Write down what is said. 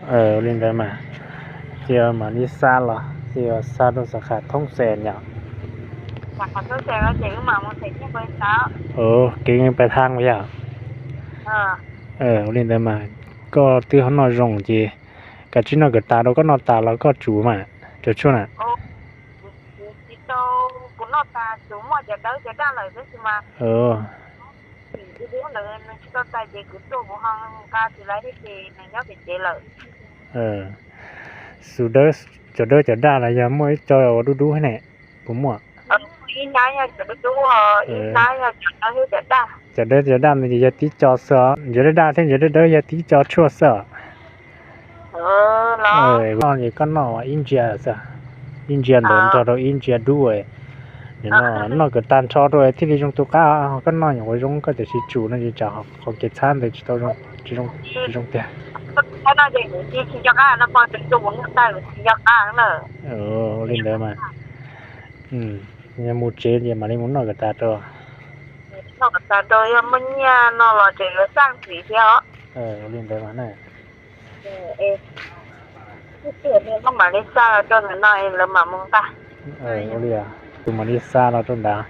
Ua li ntawd mas, ces mam li xa los ces xa rau xab khas thoob xes yom. Kev pais thaj yom. Ua li ntawd mas koj twb ho noj zoo ces kav tsij noj kom tas rau, koj noj tas los koj tsum mas cov tshuaj na. Xus dawb, cov dawb cov daj los yog muaj ib co ua dub dub thiab ne, puas muaj? Cov dawb cov daj no ces yog tib co xwb os, ntsia daj daj thiab ntsia dawb dawb yog tib co tshuaj xwb os. Koj noj ib ntsia xwb, ib ntsia ntawd nrog rau ib ntsia dub, nws no noj kom tag nrho rau thiaj li zoo tu qab. Koj noj nyuam qhuav zoo koj tiam sis tsum no ces tsam qhov kev txhab ntawd tsis tau zoo, tsis zoo tiag. Ua li ntawd mas, yog mus tsev ces mam li mus noj kom tas rau. Noj kom tas rau, yog muaj nyiaj no los tseem yuav xaj ntxiv thiab os. Ua li ntawd mas na. Koj mam li xa los rau ntawm no lawv mam mus nqa. Ua li, kuv mam li xa los rau ntawd.